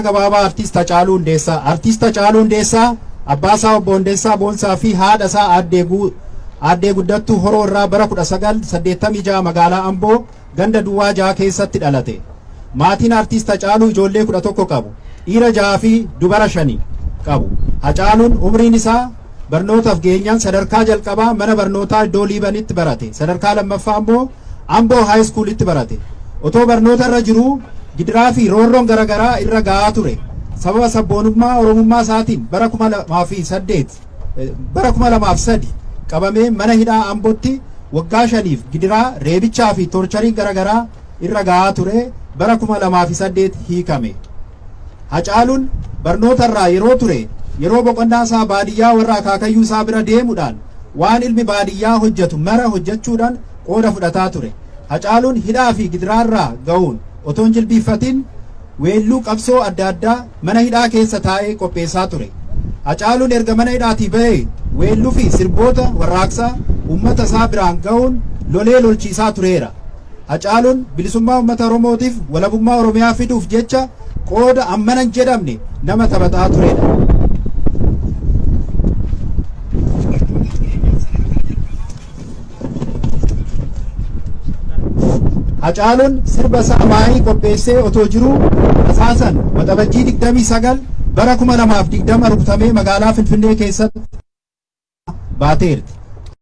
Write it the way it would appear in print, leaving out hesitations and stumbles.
Gabaabaa Artiist Hacaaluu Hundeessaa. Artiist Hacaaluu Hundeessaa abbaa isaa obbo Hundeessaa Boonsaa fi haadha isaa aaddee Guddattuu Horoo irraa bara 1986 magaalaa Amboo ganda Duwwaa 6 keessatti dhalate. Maatiin Artiist Hacaaluu ijoollee 11 qabu. Dhiira 6 fi dubara 5 qabu. Hacaaluun umriin isaa barnootaaf geenyaan sadarkaa jalqabaa mana barnootaa iddoo Liibanitti barate. Sadarkaa lammaffaa immoo Amboo High Schoolitti barate. Otoo barnoota irra jiruu gidiraa fi roorroon garaagaraa irra ga'aa ture. Sababa sabboonummaa Oromummaa isaatiin bara 2008, bara 2003 qabamee mana hidhaa Ambootti waggaa 5f gidiraa, reebichaa fi torchariin garaagaraa irra ga'aa ture. Bara 2008 hiikame. Hacaaluun barnoota irraa yeroo ture yeroo boqonnaa isaa baadiyyaa warra akaakayyuu isaa bira deemuudhaan waan ilmi baadiyyaa hojjetu mara hojjechuudhaan qooda fudhataa ture. Hacaaluun hidhaa fi gidiraarraa ga'uun otoo hin jilbiiffatin weelluu qabsoo adda addaa mana hidhaa keessa taa'ee qopheessaa ture. Hacaaluun erga mana hidhaatii bahee weelluu fi sirboota warraaqsaa uummata isaa biraan ga'uun lolee lolchiisaa tureera. Hacaaluun bilisummaa uummata Oromootiif walabummaa Oromiyaa fiduuf jecha qooda ammana hin jedhamne nama taphataa turedha. Hacaaluun sirba isaa maayii qopheessee otoo jiruu rasaasan Waxabajjii 29 bara 2020 rukutamee magaalaa Finfinnee keessatti baateerti.